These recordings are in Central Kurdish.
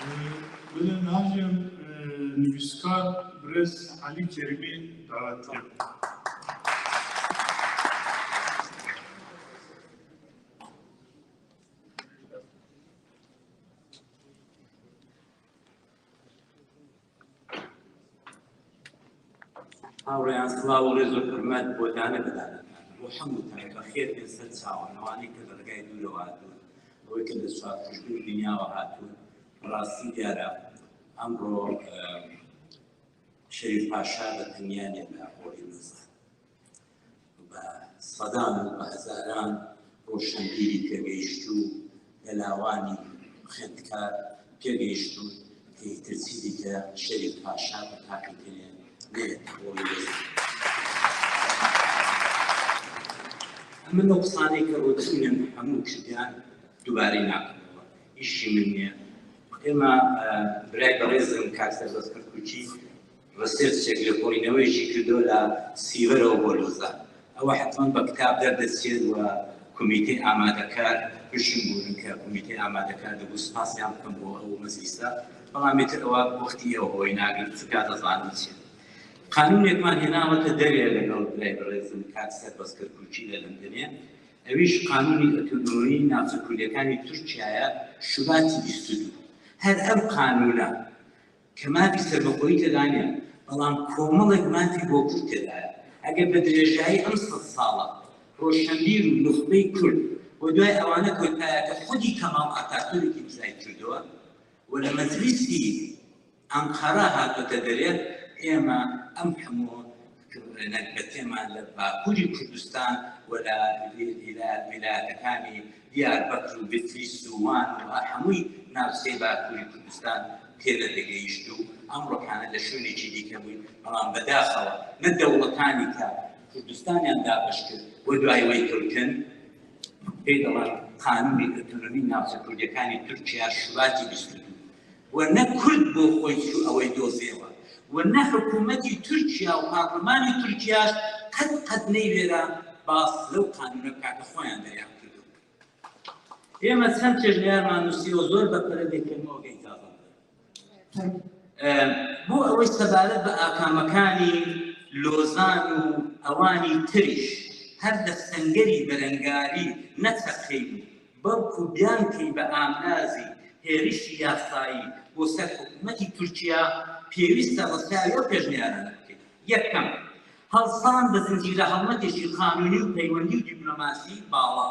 Belê niha jî em nivîskar birêz Elî Kerîmî dawet dikin. هاوڕێیان سڵاو و ڕێز و حورمەت بۆ دانە بە دانەتان بۆ هەمووتان بەخێر بێن سەر چاوان ئەوانەی کە لە ڕێگای دوورەوە هاتوون ئەوەی کە لە چوارقوشتنی دنیاوە هاتوون بەڕاستی دیارە ئەمڕۆ شەریف پاشا بە تەنیا نیە لە هۆڵی لۆزان بە سەدان و بە هەزاران ڕۆشنبیری پێگەیشتوو لە لاوانی خوێندکار پێگەیشتوون کە ئیتر چی دیکە شەریف پاشا بە تاقی تەنێ نەیەتە هۆڵی لۆزان. ئەمن ئەو قسانەی کە ڕۆتینن هەموو کردیان دووبارەی ناکەمەوە، ئیشی من نییە. ئێمە برای بەڕێزم کاک سەربەست کەرکووکی research ێک لێکۆڵینەوەیەکی کردووە لە سیڤەرەوە بۆ لۆزان ئەوە حتمما بە کتاب دەردەچێت و کۆمیتەی ئامادەکار بشم بوون کە کۆمیتەی ئامادەکار دەبوو سپاسیان بکەم بۆ ئەو مەجلیسە بەڵام ئیتر ئەوە وەختی ئێوە هۆی ناگرت چونکە دەزانم چیە قانونێکمان هێناوەتە دەرێ لەگەڵ برای بەڕێزم کاک سەربەست کەرکوکی لە لەندەنێ ئەویش قانونی ئۆتۆنۆمی ناوچە کوردیەکانی تورکیایە شوباتی 22 هەر ئەم قانونە کە مافی سەربەخۆیی تێدا نیە، بەڵام کۆمەڵێک مافی بۆ کورد تێدایە. ئەگەر بە درێژایی ئەم سەدساڵە ڕۆشنبیر و نوخبەی کورد و دوای ئەوانە کەوتایە کە خودی کەماڵ ئاتاتورک ئیمزای کردووە و لە مەجلیسی ئەنقەرە هاتۆتە دەرێ، ئێمە ئەم هەموو نەگبەتێمان لە باکووری کوردستان و لە ویلایەتەکانی دیاربەکر و بتلیس و وان و هەمووی ناوچەی باکووری کوردستان تێنەدەگەیشت و ئەمڕۆکانە لە شوێنێکی دیکە بووین، بەڵام بەداخەوە نە دەوڵەتانی کە کوردستانیان دابەش کرد و دوای وەی کەوتن، پێی دەڵێن قانونی ئۆتۆنۆمی ناوچە کوردیەکانی تورکیا شوباتی 22 و نە کورد بۆ خۆی چوو ئەوەی دۆزیەوە و نە حکوومەتی تورکیا و پارلمانی تورکیاش قەت قەت نەیوێرا باس لەو قانونە بکا کە خۆیان دەریان کردو. ئێمە چەند پێشنیارمان نووسیوە زۆر بە پەلە دەیکەمەوە گە ئیجازەم بدەن. بۆ ئەوەی سەبارەت بە ئاکامەکانی لۆزان و ئەوانی تریش هەر لە سەنگەری بەرەنگاری نەچەقێین و بەڵکو بیانکەین بە ئامرازی هێرشی یاسایی بۆ سەر حکوومەتی تورکیا، پێویستە ڕەچاوی ئەو پێشنیارانە بکەین. یەکەم، هەڵسان بە زنجیرە هەڵمەتێکی قانوونی و پەیوەندی و دیپلۆماسی باڵا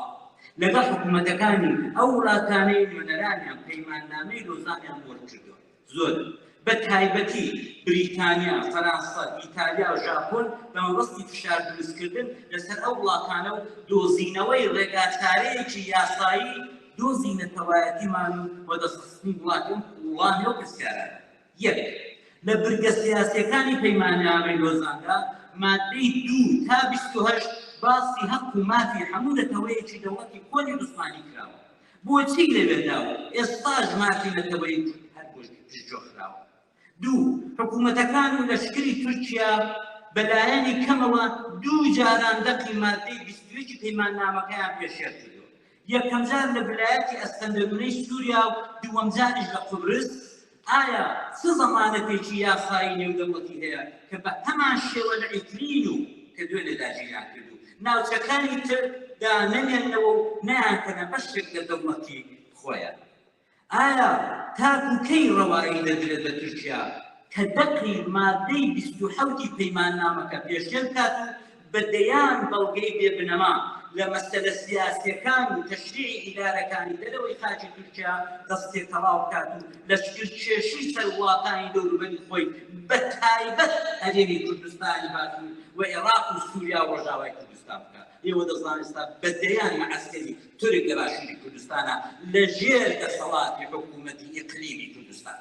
لەگەڵ حکوومەتەکانی ئەو وڵاتانەی نوێنەرانیان پەیماننامەی لۆزانیان مۆر کردووە. زۆرن، بە تایبەتی بریتانیا، فەرانسە، ئیتالیا و ژاپۆن بە مەبەستی فشار دروستکردن لەسەر ئەو وڵاتانە و دۆزینەوەی ڕێگاچارەیەکی یاسایی دۆزی نەتەوایەتیمان و وەدەستخستنی وڵاتی ئەم وڵامی ئەو پرسیارانە. یەک. لە برگە سیاسیەکانی پەیماننامەی لۆزاندا ماددەی دوو تا 28 باسی هەق و مافی هەموو نەتەوەیەکی دەوڵەتی کۆنی عوسمانی کراوە. بۆچی لەوێدا و ئێستاش مافی نەتەوەیی کورد هەر پشتگوێ خراوە؟ دوو، حکوومەتەکان و لەشکری تورکیا بە لایەنی کەمەوە دوو جاران دەقی ماددەی 21 ی پەیماننامەکەیان پێشێل کردووە، یەکەمجار لە ولایەتی ئەسکەندەرونەی سووریا و دووەمجاریش لە قوبرس، ئایا چ زەمانەتێکی یاسایی نێودەوڵەتی هەیە کە بە هەمان شێوە لە عیفرین و کە دوێنێ داگیریان کرد و ناوچەکانی تر دا نەمێننەوە و نەیانکەنە بەشێک لە دەوڵەتی خۆیان؟ ئایا تاکو کەی ڕەوایی دەدرێت بە تورکیا کە دەقی مادەی 27 ی پەیماننامەکە پێشێل بکات و بە دەیان بەڵگەی بێ بنەما لە مەسەلە سیاسیەکان و تەشریعی ئیدارەکانی دەرەوەی خاکی تورکیا دەست تێکەڵاو بکات و لەشکرکێشی سەر وڵاتانی دەوروبەری خۆی بە تایبەت هەرێمی کوردستانی باشوور و ئێراق و سوریا و ڕۆژاوای کوردستان بکات. ئێوە دەزانن ئێستا بە دەیان مەعەسکەری تورک لە باشووری کوردستانە لە ژێر دەسەڵاتی حکوومەتی ئیقلیمی کوردستان.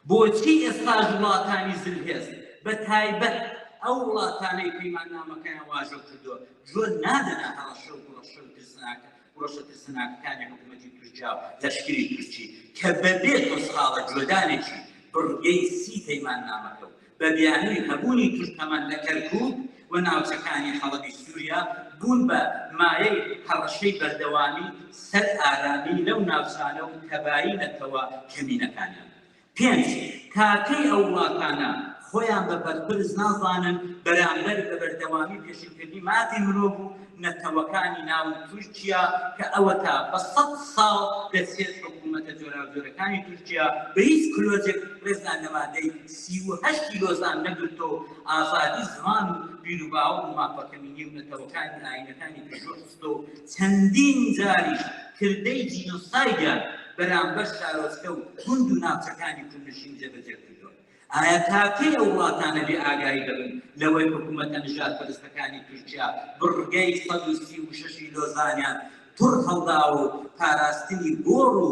بۆچی ئێستاش وڵاتانی زلهێز بە تایبەت ئەو وڵاتانەی پەیماننامەکەیان واژۆ کردووە گوێ نادەنە هەڕەشە و گوڕەشە و ترسناکە گوڕەشە ترسناکەکانی حکوومەتی تورکیا و لەشکری تورکی کە بەبێ تۆزقاڵە گوێدانێکی بڕگەی سی پەیماننامەکە و بە بیانووی هەبوونی تورکەمەن لە کەرکووک. و ناوچەکانی حەڵەبی سووریا بوون بە مایەی هەڕەشەی بەردەوامی سەر ئارامی لەو ناوچانە و تەبایی نەتەوە کەمینەکانیان. پێنج، تا کەی ئەو وڵاتانە خۆیان بە بەرپرس نازانن بەرامبەر بە بەردەوامی پێشلکردنی مافی مرۆڤ و نەتەوەکانی ناو تورکیا کە ئەوەتا بە 100 ساڵ دەچێت حکوومەتە جۆراوجۆرەکانی تورکیا بە هیچ کلۆجێک ڕێزیان لە مادەی 38ی لۆزان نەگرتۆ و ئازادی زمان و بیروباوەڕ و مافە کەمینی و نەتەوەکانی ئایینەکانی پشتگوێ خستۆ و چەندین جاریش کردەی جینۆسایدیان بەرامبەر شارۆچکە و گوند و ناوچەکانی کوردنشین جێبەجێ کردووە. ئایا تا کەی ئەو وڵاتانە بێ ئاگایی دەبن لەوەی حکوومەتە نژادپەرستەکانی تورکیا بڕگەی 136 ی لۆزانیان توڕ هەڵداوە و پاراستنی گۆڕ و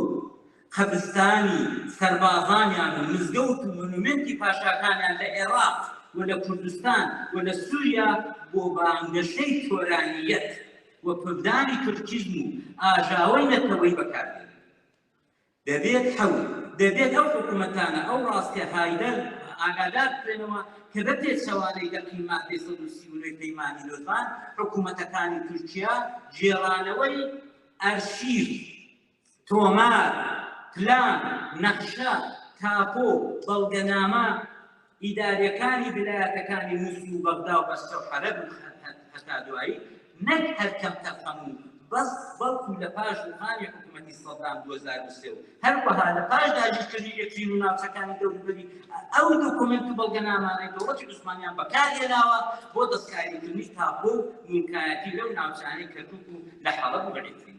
قەبرستانی سەربازانیان و مزگەوت و مۆنومێنتی پاشاکانیان لە عێراق و لە کوردستان و لە سووریا بۆ بانگەشەی تۆرانییەت و پفدانی تورکیزم و ئاژاوەی نەتەوەیی بەکاردێنن؟ دەبێت حەوت، دەبێت ئەو حکومەتانە ئەو ڕاستیە هایدەر ئاگادار بکرێنەوە کە بە پێچەوانەی دەقی مادەی 139 پەیمانی لۆزان، حکومەتەکانی تورکیا گێڕانەوەی ئەرشیف، تۆمار، پلان، نەخشە، تاپۆ، بەڵگەنامە ئیداریەکانی ولایەتەکانی موسڵ و بەغدا و بەسرە و حەلەب و هەتا دوایی نەک هەر کەمتەرخەم و بەس بەڵکو لە پاش ڕوخانی حکومەتی سەدام 2003 و هەروەها لە پاش داگیرکردنی عفرین و ناوچەکانی دەوروبەری ئەو دۆکۆمێنت و بەڵگەنامانەی دەوڵەتی عوسمانیان بەکارهێناوە بۆ دەستکاریکردنی تاپۆ و موڵکایەتی لەو ناوچانەی کەرکوک و لە حەڵەب و عفرین.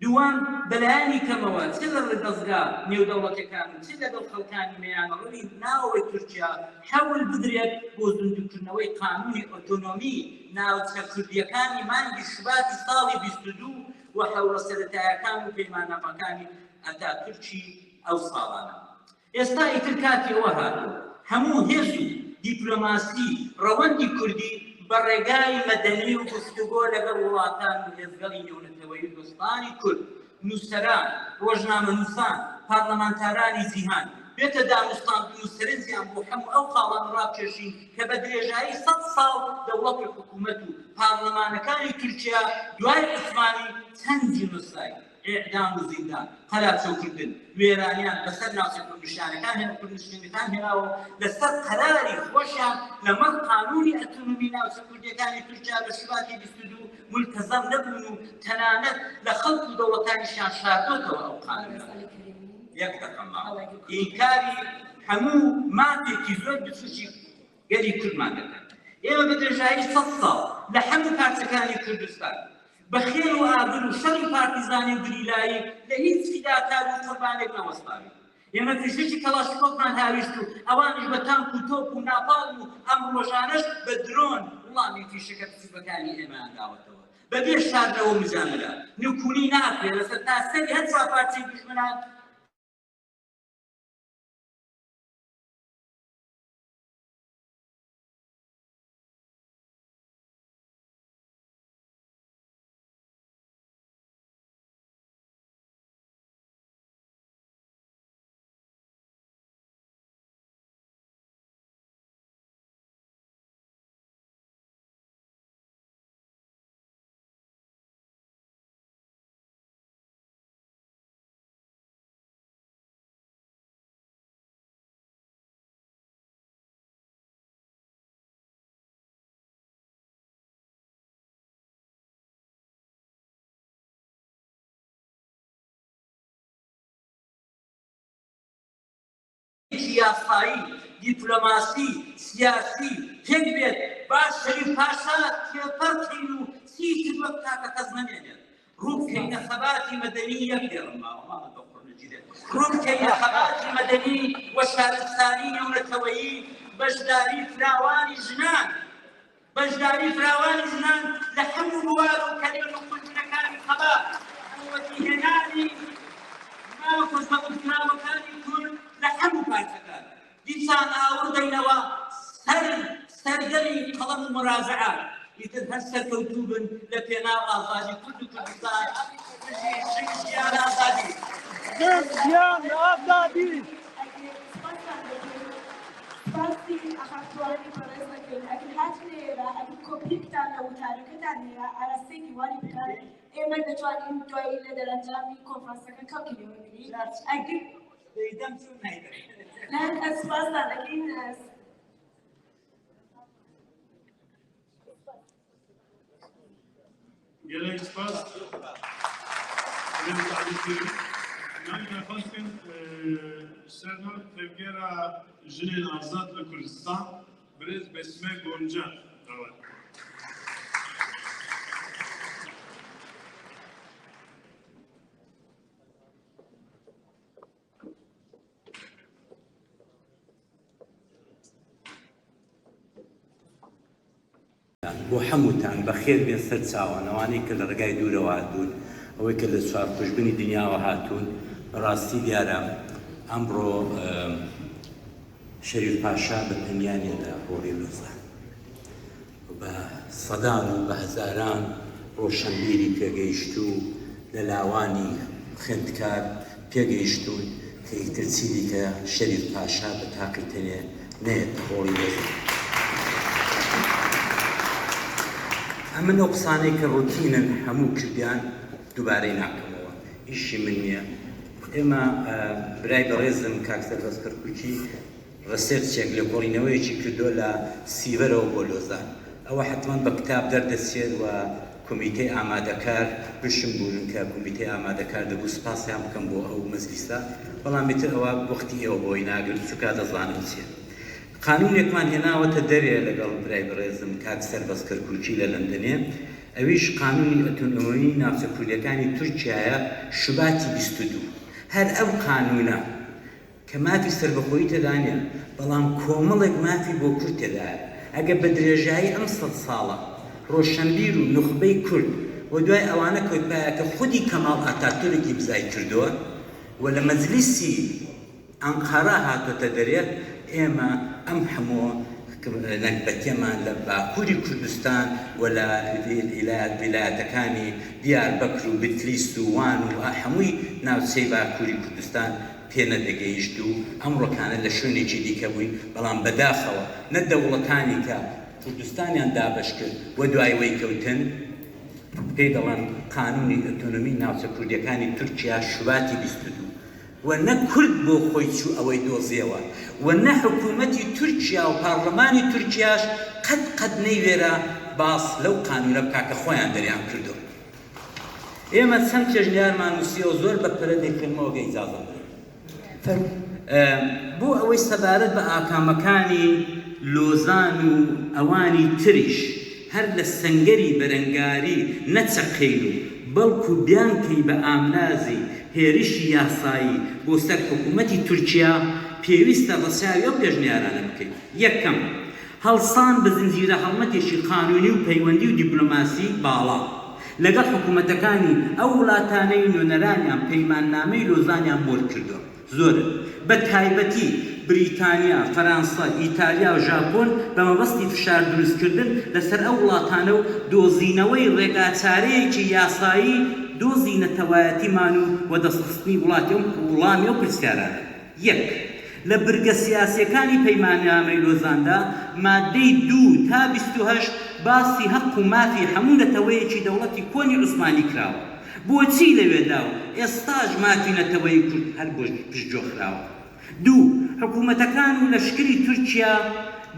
دووەم، بەلایەنی کەمەوە چ لە ڕێی دەزگا نێودەوڵەتیەکان و چ لەگەڵ خەڵکانی میانەڕەوی ناوەوەی تورکیا حەول بدرێت بۆ زیندووکردنەوەی قانوونی ئۆتۆنۆمی ناوچە کوردیەکانی مانگی شوباتی ساڵی 22 و حەوڵە سەرەتایەکان و پەیماننامەکانی ئەتاتورکی ئەو ساڵانە. ئێستا ئیتر کاتی ئەوە هاتووە هەموو هێز و دیپلۆماسی ڕەوەندی کوردی بە ڕێگای مەدەنی و گفتوگۆ لەگەڵ وڵاتان و هێزگەڵی نێونەتەوەیی و دۆستانی کورد، نووسەران، ڕۆژنامەنووسان، پارلەمانتارانی جیهان بێتە دانوستاندن و سەرنجیان بۆ هەموو ئەو خاڵانە ڕابکێشین کە بە درێژایی 100 ساڵ دەوڵەت و حکوومەت و پارلەمانەکانی تورکیا دوای عوسمانی چەند جینۆساید، ئێعدام و زیندان، قەلاچۆکردن، وێرانیان بەسەر ناوچە کوردنشینەکان کوردنشینەکان هێناوە و لەسەر قەراری خۆشیان لەمەڕ قانوونی ئەتۆنۆمی ناوچە کوردییەکانی تورکیا لە شوباتی 22 مولتەزەم نەبوون و تەنانەت لە خەڵک و دەوڵەتانیشیان شاردۆتەوە ئەو قانوونە. یەک دەقە ماوە. ئینکاری هەموو مافێکی زۆر بچووکی گەلی کوردمان دەکەن. ئێمە بە درێژایی 100 ساڵ لە هەموو پارچەکانی کوردستان بە خێر و ئاگر و شەڕی پارتیزانی و گریلایی لە هیچ فیداکار و قوربانێک نەوەستاوین. ئێمە فیشەکی کەڵاشنیکۆفمان هاویشت و ئەوانیش بە تانک و تۆپ و ناپاڵم و ئەم ڕۆژانەش بە درۆن وڵامی فیشەکە بچووکەکانی ئێمەیان داوەتەوە. بەبێ شاردنەوە و مجاملە نکولی ناکرێت لەسەر تاسەری هەر چوار پارچەی دوژمنان یاسایی، دیپلۆماسی، سیاسی پێک بێت با شەریف پاشا تێپەڕ کەین و چیتر وەک تاکە کەس نەمێنێت. ڕوو بکەینە خەباتی مەدەنی یەک دێڕم ماوە مامە بە قوڕنەگیرێت. ڕوو بکەینە خەباتی مەدەنی و شارستانی نێونەتەوەیی، بەشداری فراوانی ژنان، بەشداری فراوانی ژنان لە هەموو بوار و کەلێن و قولترەکانی خەبات بۆ وەدیهێنانی مافە زەوتکراوەکانی کورد لە هەموو پارچەکان. دیسان ئاوڕ دەینەوە سەر سەردەمی قەڵەم و مراجعات. ئیتر هەر سەرکەوتوو بن لە پێناو ئازادی کورد و کوردستان. بژی ژن ژیان ئازادی. ژن ژیان ئازادی. سپاستان دەکەین. سپاسی ئاخافتوانی بەڕێز دەکەین. ئەگەر هاتنە ئێرە، ئەگەر کۆپییەکتان لە وتارەکەتان هەیە، ئاراستەی دیوانی بکەن، ئێمە دەتوانین دوایی لە دەرەنجامی کۆنفرانسەکە کەڵکی لێ وەرگرین. ئەگەر نا، سپاستان دەکەین. Gelek spas. Birêz Elî Kerîm. Navê me xwestin ser nav Tevgera Jinên Azad li Kurdistan Birêz Besime Gonca dawet bikin. بۆ هەمووتان بەخێر بێن سەر چاوان ئەوانەی کە لە ڕێگای دوورەوە هاتوون ئەوەی کە لە چوارقوژبنی دنیاوە هاتوون بەڕاستی دیارە ئەمڕۆ شەریف پاشا بە تەنیا نیە لە هۆڵی لۆزان بە سەدان و بە هەزاران ڕۆشەنبیری پێگەیشتوو لە لاوانی خوێندکار پێگەیشتوون کە ئیتر چیدیکە شەریف پاشا بە تاقی تەنێ نەیەتە هۆڵی لۆزان. ئەمن ئەو قسانەی کە ڕوتینن هەموو کردیان دووبارەی ناکەمەوە، ئیشی من نییە. ئێمە برای بەڕێزم کاک سەربەست کەرکوکی research ێک، لێکۆڵینەوەیەکی کردووە لە سیڤەرەوە بۆ لۆزان. ئەوە حەتمەن بە کتاب دەردەچێت و کۆمیتەی ئامادەکار بشم بورن کە کۆمیتەی ئامادەکار دەبوو سپاسیان بکەم بۆ ئەو مەجلیسە بەڵام ئیتر ئەوە وەختی ئێوە بۆی ناگرم چونکا دەزانم چیە. قانونێکمان هێناوەتە دەرێ لەگەڵ برای بەڕێزم کاک سەربەست کەرکوکی لە لەندەنێ ئەویش قانونی ئۆتۆنۆمی ناوچە کوردیەکانی تورکیایە شوباتی 22 هەر ئەم قانونە کە مافی سەربەخۆیی تێدا نیە، بەڵام کۆمەڵێک مافی بۆ کورد تێدایە. ئەگەر بە درێژایی ئەم سەدساڵە ڕۆشەنبیر و نوخبەی کورد و دوای ئەوانە کەوتبایە کە خودی کەماڵ ئاتاتورک ئیمزای کردووە و لە مەجلیسی ئەنقەرە هاتۆتە دەرێ، ئێمە ئەم هەموو نەگبەتیەمان لە باکوری کوردستان و لە ویلایەتەکانی دیاربەکر و بتلیس و وان و هەمووی ناوچەی باکوری کوردستان پێ نەدەگەیشت و ئەمڕۆکانە لە شوێنێکی دیکە بووین، بەڵام بەداخەوە نە دەوڵەتانی کە کوردستانیان دابەش کرد و دوای وەی کەوتن، پێی دەڵێن قانوونی ئۆتۆنۆمی ناوچە کوردییەکانی تورکیا شوباتی 22، و نە کورد بۆ خۆی چوو ئەوەی دۆزیەوە و نە حکوومەتی تورکیا و پارلمانی تورکیاش قەت قەت نەیوێرا باس لەو قانوونە بکا کە خۆیان دەریان کردۆ. ئێمە چەند پێشنیارمان نووسیەوە زۆر بە پەلە دەیخوێنمەوە گەر ئیجازەم بدەن. فەرموو. بۆ ئەوەی سەبارەت بە ئاکامەکانی لۆزان و ئەوانی تریش هەر لە سەنگەری بەرەنگاری نەچەقێین و بەڵکو بیانکەین بە ئامرازی هێرشی یاسایی بۆ سەر حکوومەتی تورکیا، پێویستە ڕەچاوی ئەو پێشنیارانە بکەین. یەکەم، هەڵسان بە زنجیرە هەڵمەتێکی قانوونی و پەیوەندی و دیپلۆماسی باڵا لەگەڵ حکوومەتەکانی ئەو وڵاتانەی نوێنەرانیان پەیماننامەی لۆزانیان مۆر کردووە زۆرن بە تایبەتی بریتانیا، فەرانسە، ئیتالیا و ژاپۆن بە مەبەستی فشار دروستکردن لەسەر ئەو وڵاتانە و دۆزینەوەی ڕێگاچارەیەکی یاسایی دۆزی نەتەوایەتیمان و وەدەستخستنی وڵاتی ئەو وڵامی ئەو پرسیارانە. یەک، لە برگە سیاسییەکانی پەیماننامەی لۆزاندا، ماددەی دوو تا 28 باسی هەق و مافی هەموو نەتەوەیەکی دەوڵەتی کۆنی عوسمانی کراوە. بۆچی لەوێدا و ئێستاش مافی نەتەوەی کورد هەر پشتگوێ خراوە؟ دوو، حکوومەتەکان و لەشکری تورکیا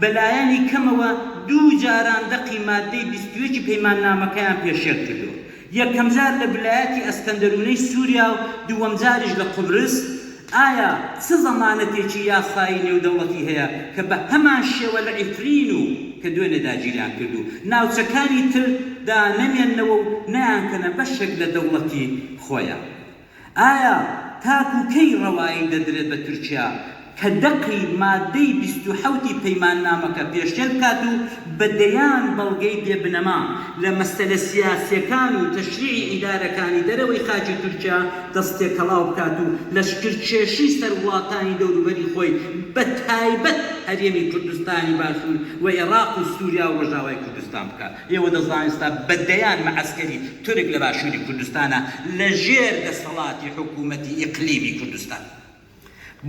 بە لایەنی کەمەوە دوو جاران دەقی ماددەی 21 ی پەیماننامەکەیان پێشێل کردووە. یەکەمجار لە ولایەتی ئەسکەندەرونەی سوریا و دووەمجاریش لە قوبرس، ئایا چ زەمانەتێکی یاسایی نێودەوڵەتی هەیە کە بە هەمان شێوە لە عیفرین و کە دوێنێ داگیریان کرد و ناوچەکانی تر دا نەمێننەوە و نەیانکەنە بەشێک لە دەوڵەتی خۆیان؟ ئایا تاکو کەی ڕەوایی دەدرێت بە تورکیا کە دەقی مادەی 27 ی پەیماننامەکە پێشێل بکات و بە دەیان بەڵگەی بێ بنەما لە مەسەلە سیاسیەکان و تەشریعی ئیدارەکانی دەرەوەی خاکی تورکیا دەست تێکەڵاو بکات و لەشکرکێشی سەر وڵاتانی دەوروبەری خۆی بە تایبەت هەرێمی کوردستانی باشور و ئێڕاق و سوریا و ڕۆژاوای کوردستان بکات؟ ئێوە دەزانن ئێستا بە دەیان مەعەسکەری تورک لە باشوری کوردستانە لە ژێر دەسەڵاتی حکومەتی ئیقلیمی کوردستان.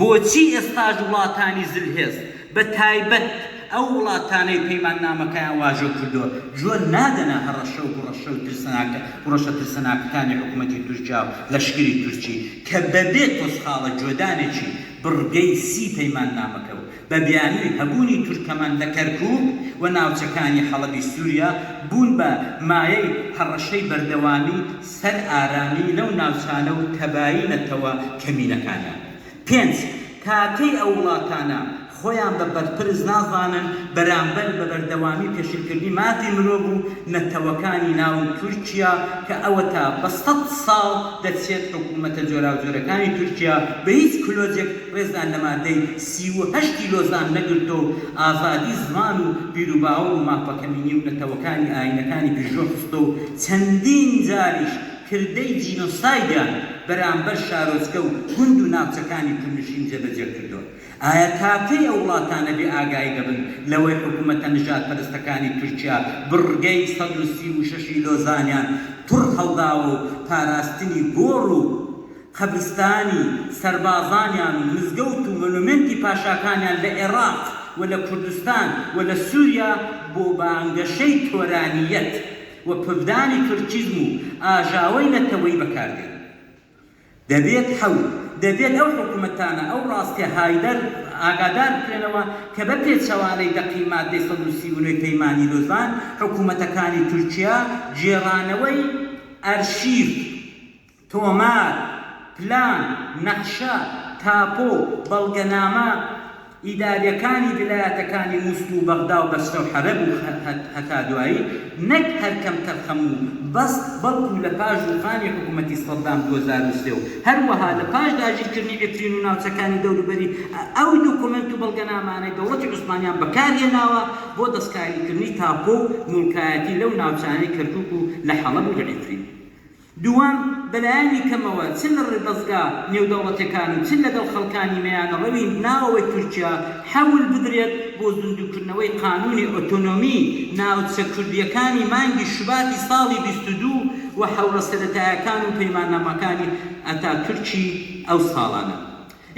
بۆچی ئێستاش وڵاتانی زلهێز بە تایبەت ئەو وڵاتانەی پەیماننامەکەیان واژۆ کردووە گوێ نادەنە هەڕەشە و گوڕەشە و ترسناکە گوڕەشە ترسناکەکانی حکومەتی تورکیا و لەشکری تورکی کە بەبێ تۆزخاڵە گوێدانێکی بڕگەی سی پەیماننامەکە و بە بیانووی هەبوونی تورکەمان لە کەرکووک و ناوچەکانی حەڵەبی سووریا بوون بە مایەی هەڕەشەی بەردەوامی سەر ئارامی لەو ناوچانە و تەبایی نەتەوە کەمینەکانیان. پێنج، تا کەی ئەو وڵاتانە خۆیان بە بەرپرس نازانن بەرامبەر بە بەردەوامی پێشلکردنی مافی مرۆڤ و نەتەوەکانی ناو تورکیا کە ئەوەتا بە سەد ساڵ دەچێت حکوومەتە جۆراوجۆرەکانی تورکیا بە هیچ کلۆجێک ڕێزیان لە مادەی 38 ی لۆزان نەگرتۆ و ئازادی زمان و بیروباوەڕ و مافە کەمینی و نەتەوەکانی ئایینەکانی پشتگوێ خستۆ و چەندین جاریش کردەی جینۆسایدیان بەرامبەر شارۆچکە و گوند و ناوچەکانی کوردنشین جێبەجێ کردووە. ئایا تا کەی ئەو وڵاتانە بێ ئاگایی دەبن لەوەی حکومەتە نژادپەرستەکانی تورکیا بڕگەی 136 ی لۆزانیان توڕ هەڵداوە و پاراستنی گۆڕ و قەبرستانی سەربازانیان و مزگەوت و مۆنۆمێنتی پاشاکانیان لە ئێڕاق و لە کوردستان و لە سوریا بۆ بانگەشەی تۆرانییەت و پفدانی تورکیزم و ئاژاوەی نەتەوەیی بەکاردێنن. دەبێت حەوت. دەبێت ئەو حکومەتانە ئەو ڕاستیە هایدەر ئاگادار بکرێنەوە کە بە پێچەوانەی دەقی ماددەی 139 ی پەیمانی لۆزان حکومەتەکانی تورکیا گێڕانەوەی ئەرشیف، تۆمار، پلان، نەخشە، تاپۆ، بەڵگەنامە ئیداریەکانی ڤیلایەتەکانی موسڵ و بەغدا و بەسرە و حەلەب و هەتا دوایی نەک هەر کەمتەرخەم و بەس بەڵکو لە پاش ڕووخانی حکومەتی سەدام 2003 و هەروەها لە پاش داگیرکردنی عفرین و ناوچەکانی دەوروبەری ئەو دۆکۆمێنت و بەڵگەنامانەی دەوڵەتی عوسمانیان بەکارهێناوە بۆ دەستکاریکردنی تاپۆ و موڵکایەتی لەو ناوچانەی کەرکوک و لە حەڵەب و لە عفرین. دووەم، بەلایەنی کەمەوە چ لە ڕێ دەزگا نێودەوڵەتیەکان و چ لەگەڵ خەڵکانی میانەڕەوی ناوەوەی تورکیا حەول بدرێت بۆ زیندووکردنەوەی قانوونی ئۆتۆنۆمی ناوچە کوردیەکانی مانگی شوباتی ساڵی 22 و حەوڵە سەرەتایەکان و پەیماننامەکانی ئەتاتورکی ئەو ساڵانە.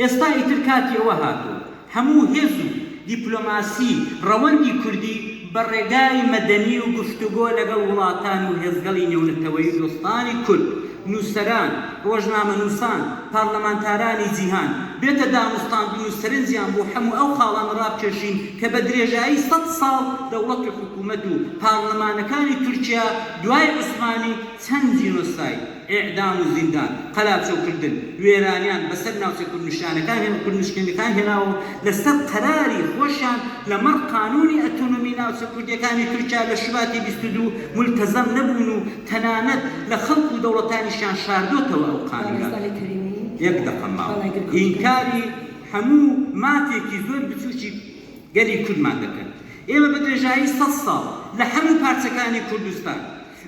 ئێستا ئیتر کاتی ئەوە هاتووە هەموو هێز و دیپلۆماسی ڕەوەندی کوردی بە ڕێگای مەدەنی و گفتوگۆ لەگەڵ وڵاتان و هێزگەڵی نێونەتەوەیی و دۆستانی کورد، نووسەران، ڕۆژنامەنووسان، پارلەمانتارانی جیهان، بێتە دانوستاندن و سەرنجیان بۆ حەموو ئەو خاڵانە ڕابکێشین کە بە درێژایی 100 ساڵ دەوڵەت و حکوومەت و پارلەمانەکانی تورکیا دوای عوسمانی چەند جینۆساید، ئیعدام و زیندان، قەلاچۆکردن، وێرانیان بەسەر ناوچە کوردنشینەکان کوردنشینەکان هێناوە و لەسەر قەراری خۆشیان لەمەڕ قانوونی ئەتۆنۆمی ناوچە کوردییەکانی تورکیا لە شوباتی 22 مولتەزەم نەبوون و تەنانەت لە خەڵک و دەوڵەتانیشیان شاردۆتەوە ئەو قانوونە. یەک دەقەم ماوە. ئینکاری هەموو مافێکی زۆر بچووکی گەلی کوردمان دەکەن. ئێمە بە درێژایی 100 ساڵ لە هەموو پارچەکانی کوردستان،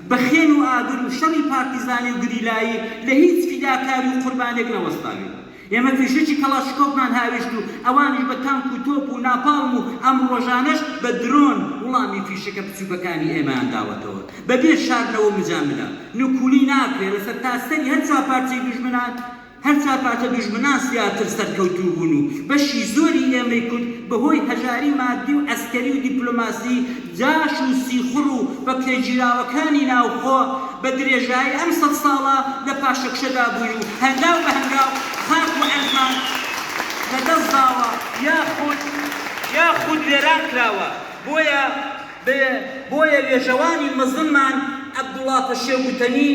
بە خوێن و ئاگر و شەڕی پارتیزانی و گریلایی لە هیچ فیداکاری و قوربانێک نەوەستاوین. ئێمە فیشەکی کەڵاشکۆفمان هاویشت و ئەوانیش بە تانک و تۆپ و ناپاڵم و ئەم ڕۆژانەش بە درۆن وڵامی فیشەکە بچووکەکانی ئێمەیان داوەتەوە. بە بێ شاردنەوە و مجاملە، نکولی ناکرێ لە سەرتاسەری هەر چوار پارچەی دوژمنان، هەر چوار پارچە دوژمنان زیاتر سەرکەوتوو بوون و بەشی زۆری ئێمەی کورد بە هۆی هەژاری مادی و عەسکەری و دیپلۆماسی جاش و سیخوڕ و بەکرێگیراوەکانی ناوخۆ بە درێژایی ئەم 100 ساڵە لە پاشەکشەدا بووین و هەنگاو بە هەنگاو خاک و عەرزمان لە دەست داوە یاخود یاخود وێران کراوە بۆیە بۆیە وێژەوانی مەزنمان عەبدوڵا پەشێو گوتەنی،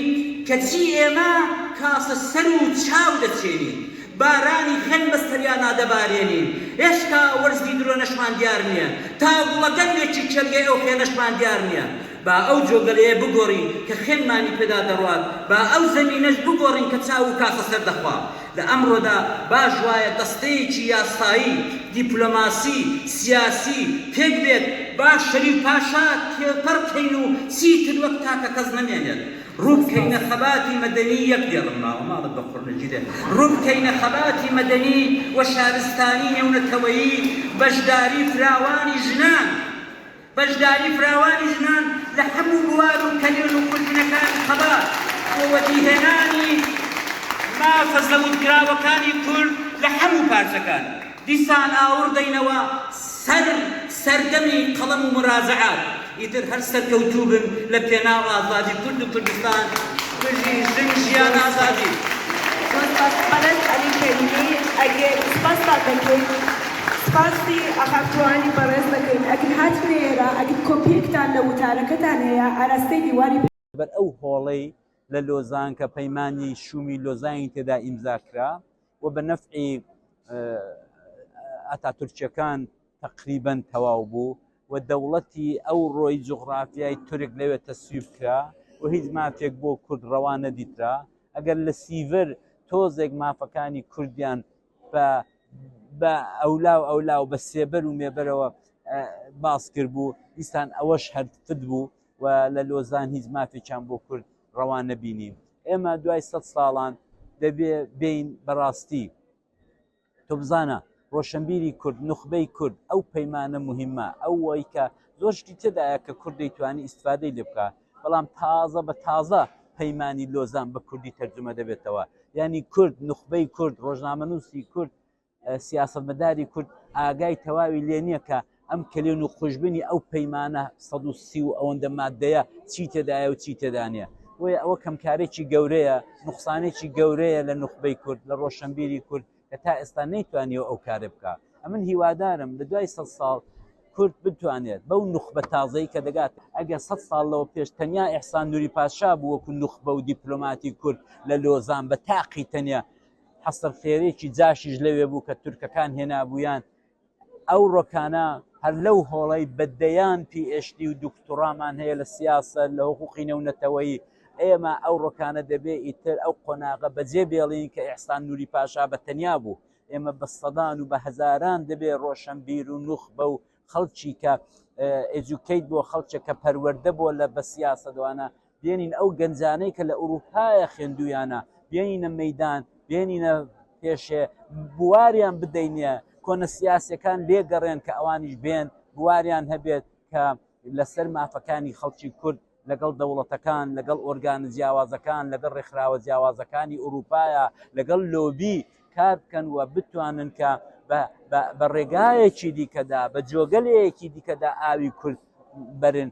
کەچی ئێمە کاسە سەر و چاو دەچێنین، بارانی خوێن بە سەریانا دەبارێنین، هێشتا وەرزی درۆنەشمان دیار نییە، تا گوڵە گەنمێکی کێڵگەی ئەو خوێنەشمان دیار نییە. با ئەو جۆگەلەیە بگۆڕین کە خوێنمانی پێدا دەڕوات، با ئەو زەمینەش بگۆڕین کە چاو و کاسە سەر دەخوا. لە ئەمڕۆدا باش وایە دەستەیەکی یاسایی، دیپلۆماسی، سیاسی پێک بێت، با شەریف پاشا تێپەڕ کەین و چیتر وەک تاکەکەس نەمێنێت. ڕوو بکەینە خەباتی مەدەنی یەک دێڕم ماوە ماڵت بە قوڕ نەگیرێ ڕوو بکەینە خەباتی مەدەنی و شارستانی نێونەتەوەیی، بەشداری فراوانی ژنان، بەشداری فراوانی ژنان لە هەموو بوار و کەلێن و قوژبنەکانی خەبات بۆ وەدیهێنانی مافە زەوتکراوەکانی کورد لە هەموو پارچەکان. دیسان ئاوڕ دەینەوە سەر سەردەمی قەڵەم و موراجەعات. ئیتر هەر سەرکەوتوو بن لە پێناو ئازادی کورد و کوردستان. بژی ژن ژیان ئازادی. زۆر سپاس بەڕێز عەلی کەریمی ئەگەر سپاستان دەکەین سپاسی ئاخافتوانی بەڕێز دەکەین ئەگەر هاتنە ئێرە ئەگەر کۆپیەکتان لە وتارەکەتان هەیە ئاراستەی دیوانی لەبەر ئەو هۆڵەی لە لۆزان کە پەیمانی شومی لۆزانی تێدا ئیمزا کرا و بە نەفعی ئەتاتورکیەکان تەقریبەن تەواو بوو و دەوڵەتی ئەو ڕۆی جوغرافیای تورک لەوێ تەسویب کرا و هیچ مافێک بۆ کورد ڕەوا نەدیترا. ئەگەر لە سیڤر تۆزێک مافەکانی کوردیان بە بە ئەولا و ئەولا و بە سێبەر و مێبەرەوە باس کردبوو، دیسان ئەوەش هەر فت بوو و لە لۆزان هیچ مافێکیان بۆ کورد ڕەوا نەبینی. ئێمە دوای سەد ساڵان دەبێ بێین بەڕاستی تۆ بزانە ڕۆشنبیری کورد، نوخبەی کورد، ئەو پەیمانە موهیمە، ئەوەی کە زۆر شتی تێدایە کە کورد دەیتوانی ئیستفادەی لێ بکا، بەڵام تازە بە تازە پەیمانی لۆزان بە کوردی تەرجومە دەبێتەوە. یانی کورد، نوخبەی کورد، ڕۆژنامەنووسی کورد، سیاسەتمەداری کورد ئاگای تەواوی لێ نییە کە ئەم کەلێن و قوژبنی ئەو پەیمانە 130 و ئەوەندە مادەیە چی تێدایە و چی تێدا نییە. بۆیە ئەوە کەمکارێکی گەورەیە، نوقسانێکی گەورەیە لە نوخبەی کورد، لە ڕۆشنبیری کورد کە تا ئێستا نەیتوانیوە ئەو کارە بکا. ئەمن هیوادارم لە دوای سەد ساڵ کورد بتوانێت بەو نوخبە تازەی کە دەگات، ئەگەر سەد ساڵ لەوە پێش تەنیا ئیحسان نوری پاشا بوو وەکوو نوخبە و دیپلۆماتی کورد لە لۆزان بە تاقی تەنیا حەسرخێرێکی جاشیش لەوێ بوو کە تورکەکان هێنابوویان، ئەو ڕۆکانە هەر لەو هۆڵەی بە دەیان پی ئێچ دی و دوکتوڕامان هەیە لە سیاسەت، لە هوقوقی نێونەتەوەیی، ئێمە ئەو ڕۆکانە دەبێ ئیتر ئەو قۆناغە بەجێ بێڵین کە ئیحسان نوری پاشا بە تەنیا بوو. ئێمە بە سەدان و بە هەزاران دەبێ ڕۆشەنبیر و نوخبە و خەڵکی کە ئێجوکەیت بۆ خەڵکێک کە پەروەردە بۆ لە بە سیاسەتوانە بێنین ئەو گەنجانەی کە لە ئورووپایە خوێندوویانە بێنینە مەیدان، بێنینە پێشێ، بواریان بدەینێ، کۆنە سیاسیەکان لێگەڕێن کە ئەوانیش بێن بواریان هەبێت کە لەسەر مافەکانی خەڵکی کورد لەگەڵ دەوڵەتەکان، لەگەڵ ئۆرگانە جیاوازەکان، لەگەڵ ڕێکخراوە جیاوازەکانی ئورووپایە، لەگەڵ لۆبی کار بکەن و بتوانن کە بە ڕێگایەکی دیکەدا، بە جۆگەلەیەکی دیکەدا ئاوی کورد بەرن.